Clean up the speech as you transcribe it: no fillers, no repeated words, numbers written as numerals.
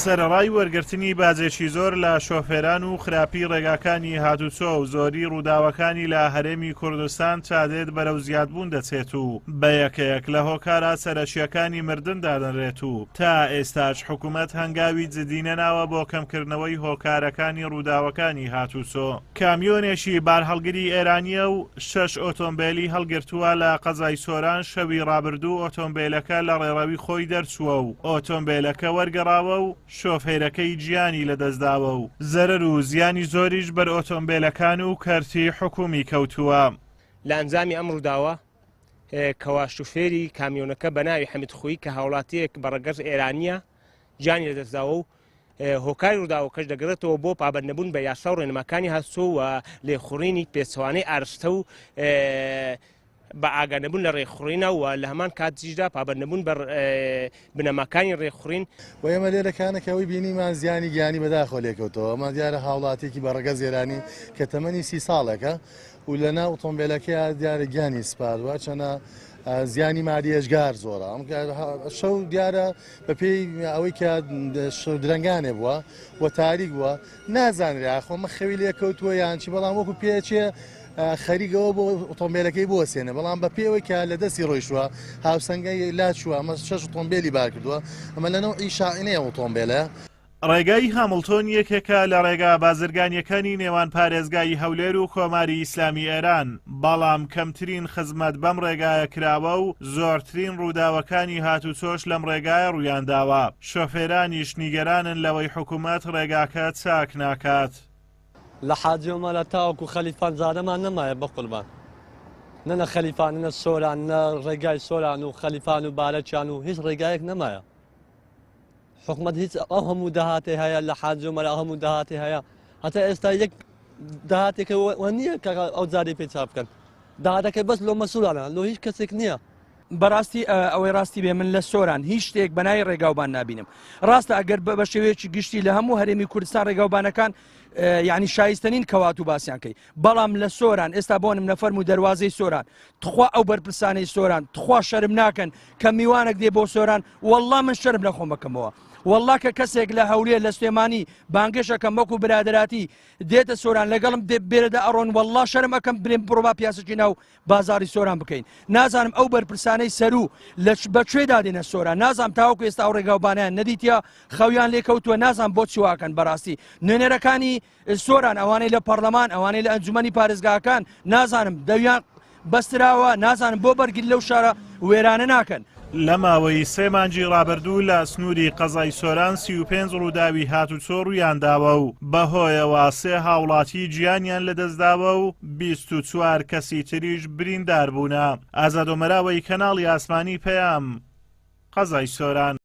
سەرەڕای وەرگرتنی باجێکی زۆر لە شۆفێران و خراپی ڕێگاکانی هاتوچۆ و زۆری ڕووداوەکانی لە هەرێمی کوردستان تادێت بەرەو زیادبوون دەچێت و بە یەکەیەک لە هۆکارە سەرەکییەکانی مردن دادەنرێت و تا ئێستاش حکومەت هەنگاوی جدی نەناوە بۆ کەمکردنەوەی هۆکارەکانی ڕووداوەکانی هاتوچۆ. کامیۆنێکی بارهەڵگری ئێرانییە و شەش ئۆتۆمبێلی هەڵگرتووە لە قەزای سۆران شەوی ڕابردوو ئۆتۆمبێلەکە لە ڕێڕەوی خۆی دەرچووە و ئۆتۆمبێلەکە وەرگەڕاوە و شۆفێرەکەی گیانی لەدەستداوە و زەرەر و زیانی زۆریش بەر ئۆتۆمبێلەکان و کەرتی حکومی کەوتووە. لە ئەنجامی ئەم ڕووداوە کەوا شوفێری کامیۆنەکە بە ناوی حەمید خویی کە هاوڵاتییەک بە ڕەگەز ئێرانییە گیانی لەدەستداوە و هۆکاری ڕووداوەکەش دەگەڕێتەوە بۆ پابەندنەبوون بە یاسا و ڕێنماکانی هاتوچۆ و لێخوڕینی پێچەوانەی ئارستە و بە ئاگانەبوون لە ڕێخوڕینە و لە هەمان کاتیشدا پابەندنەبوون بە بنەماکانی ڕێخوڕین. و ئێمە لێرە کانەکە ئەوەی بینیمان زیانی گیانی بەداخەوە لێکەوتەوە، ئەمە دیارە هاوڵاتیەکی بە ڕەگەز ئێرانی کە تەمەنی 30 ساڵێکە و لە ناو ئۆتۆمبیلەکەیا دیارە گیانی سپاردوە، چەنە زیانی مادی ئێجگار زۆرە. ئەم شەو دیارە بەپێی ئەوەی کە شەو درەنگانێ بووە و تاریک بووە نازانرێ ئاخۆ ئەمە خەوی لێکەوتووە یان چی، بەڵام وەکو پێچێ خەریکەوە بۆ ئۆتۆمبیلەکەی بوەسێنێ، بەڵام بە پێی ئەوەی کە لە دەستی ڕۆیشتووە هاوسەنگەی لاچووە، ئەمە شەش ئۆتۆمبیلی بار کردووە، ئەمە لە نەوعی شاعینەیە ئۆتۆمبیلە. ڕێگای هامڵتۆن یەکێکە لە ڕێگا بازرگانییەکانی نێوان پارێزگای هەولێر و کۆماری ئیسلامی ئێران، بەڵام کەمترین خزمەت بەم ڕێگایە کراوە و زۆرترین ڕووداوەکانی هاتوچۆش لەم ڕێگایە ڕوویانداوە، شۆفێرانیش نیگەرانن لەوەی حکومەت ڕێگاکە چاک ناکات. لە حاجی ئۆمەرە تاوەکو خەلیفان جارەمان نەمایە بەقوربان نە لە خەلیفان نە سۆران نە ڕێگای سۆران و خەلیفان و بارەکیان و هیچ ڕێگایەک نەمایە. حکومەت هیچ ئەو هەموو داهاتی هەیە لە حاجی عومەر ئەو هەموو داهاتی هەیە هەتا ئێستا یەک داهاتێکە وە نییە کە ئەو جادەی پێ چاپ بکەن داهاتەکە بەس لۆ مەسوولانە لۆ هیچ کەسێک نییە. بەڕاستی ئەوەی ڕاستی بێ من لە سۆران هیچ شتێک بە ناوی ڕێگاوبان نابینم ڕاستە ئەگەر بە شێوەیەکی گشتی لە هەموو هەرێمی کوردستان ڕێگاوبانەکان یعنی شایستە نین کەوات و باسییان کەی بەڵام لە سۆران ئێستا بۆنم نەفەرم و دەواازەی سۆران تخوا ئەو بەرپرسانەی سۆران تخوا شەرم ناکەن کە میوانێک دێ بۆ سۆران والله من شەرم لە خۆم بکەمەوە والله کە کەسێک لە هەولێر لە سلێمانی بانگێشەکەم وەکو برادراتی دێتە سۆران لەگەڵم دێ بێرەدا ئەڕۆن والله شەرم ئەەکەم برێم بڕۆ با پیاسەکی ناو بازاری سۆران بکەین نازانم ئەو بەرپرسانەی سەرو لە بە کوێدا دێنە سۆران نازانم تاوەکو ئێستا ئەو ڕێگاوبانیان نەدیتە خەویان لێکەوتووە نازانم بۆ چیواکەن بەڕاستی نوێنەرەکانی سۆران ئەوانەی لە پەرلەمان ئەوانەی لە ئەنجومەنی پارێزگاکان نازانم دەویان بەستراوە نازانم بۆ بەرگری لەو شارە وێرانە ناکەن. لە ماوەی سێ مانگی ڕابردوو لە سنووری قەزای سۆران 35 ڕووداوی هاتوچۆ ڕوویانداوە و بەهۆیەوە سێ هاوڵاتی گیانیان لەدەستداوە و 24 کەسی تریش بریندار بوونە. ئازاد ئۆمەراوەی کەناڵی ئاسمانی پەیام، قەزای سۆران.